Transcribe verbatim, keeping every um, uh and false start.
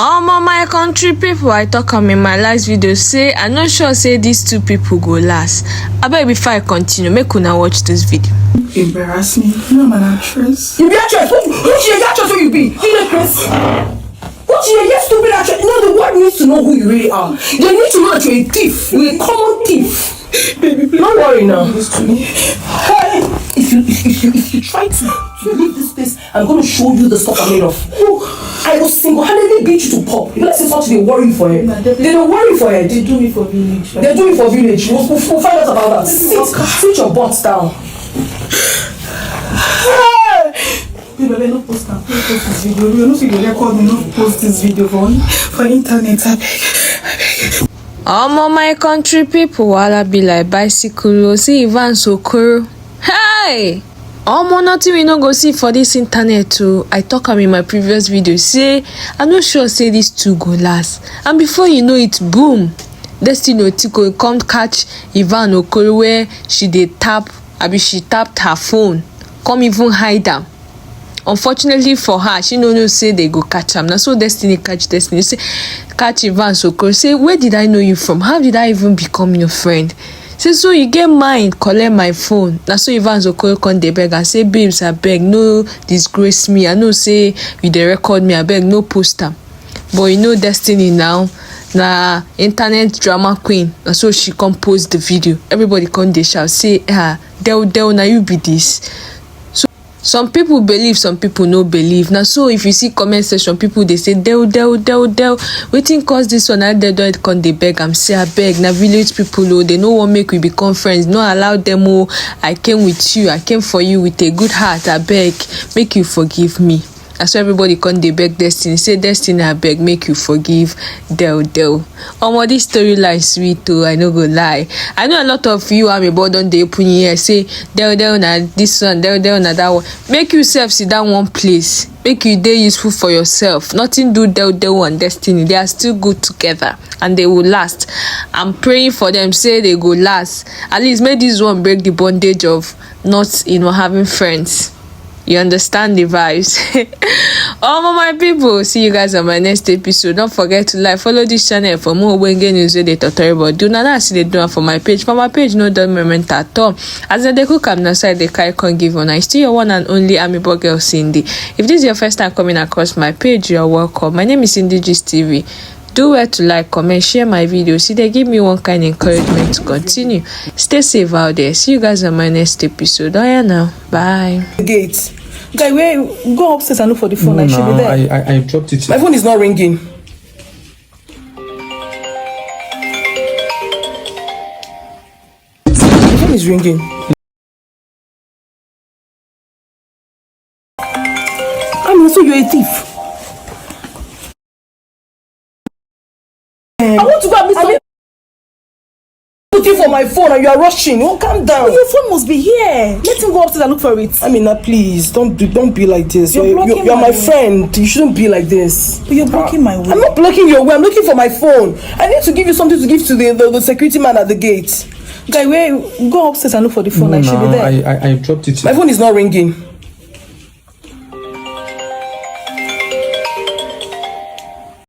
Omo, my country people, I talk am in my last video say I no sure say these two people go last. Abeg, before I continue, make una watch this video. Embarrass me. No, I'm an actress. You be actress? Who, who you actress who you be? You dey craze? Who you, yes, stupid actress? No, the world needs to know who you really are. They need to know that you're a thief. You're a common thief. Baby, please. Don't worry now. Don't do this to me. Hey, if you, if you, if you try to, to leave this place, I'm going to show you the stuff I'm made of. I will single-handedly beat you to pulp. You know, that's what they worry for you. They don't worry for you. They do me for village. They do me for village. We'll, we'll, we'll find out about that. Sit, sit your butt down. Hey! Babe, abeg, no post am. No post this video. You know, see the record, no post this video for, for internet, abeg. Omo, my country people, wahala be like bicycle o. See Evans Okoro. Hey! Omo, nothing we no go see for this internet o. I talk am in my previous video say I no sure say these two go last. And before you know it, boom! Destiny Etiko come catch Evans Okoro where she dey tap, abi she tapped her phone, come even hide am. Unfortunately for her, she no know say they go catch am. Na so Destiny catch Destiny. Say, catch Evans Okoro. Say, "Where did I know you from? How did I even become your friend?" Say, "So you get mind collect my phone?" Na so Evans Okoro come dey beg and say, "Babes, abeg, no disgrace me. I know say you dey record me. Abeg, no post am." But you know Destiny now, na internet drama queen. Na so she come post the video. Everybody come dey shout, say, "Ah, Del Del, na you be this." So some people believe, some people no believe. Na so if you see comment section, people dey say, "Del Del, Del Del, wetin cause this one?" Na Del Del come dey beg am say, "Abeg, na village people o, they no wan make we become friends. No allow them o. I came with you, I came for you with a good heart. Abeg, make you forgive me." Na so everybody come dey beg Destiny, say, "Destiny, abeg, make you forgive Del Del." Omo, this storyline sweet o, I no go lie. I know a lot of you, amebo, don dey open ear say, "Del Del na this one, Del Del na that one." Make yourself sit down one place. Make you dey useful for yourself. Nothing do Del Del and Destiny. They are still good together and they will last. I'm praying for them, say they go last. At least make this one break the bondage of not, you know, having friends. You understand the vibes. Omo, my people, see you guys on my next episode. Don't forget to like, follow this channel for more Wenge news wey dey totori, but do not see they do am for my page. For my page, no dull moment at all. As I dey cook am, na so I dey carry come give una. It's still your one and only Amebo girl, Cindy. If this is your first time coming across my page, you're welcome. My name is Cindy Gist T V. Do well to like, comment, share my videos. E dey give me one kind encouragement to continue. Stay safe out there. See you guys on my next episode. Oh yeah, now. Bye. Gate. Guy, where, go upstairs and look for the phone. No, I should be there. I, I, I dropped it. My phone is not ringing. My phone is ringing. I'm also, you're a thief. I want to go and meet someone looking for my phone and you are rushing. Oh, calm down. Your phone must be here. Let him go upstairs and look for it. I mean, now please, don't be, don't be like this. You're, you're, you're my friend. You shouldn't be like this. But you're blocking my way. I'm not blocking your way. I'm looking for my phone. I need to give you something to give to the, the, the security man at the gate. Guy, where, go upstairs and look for the phone. No, I should be there. I, I, I dropped it. My phone is not ringing.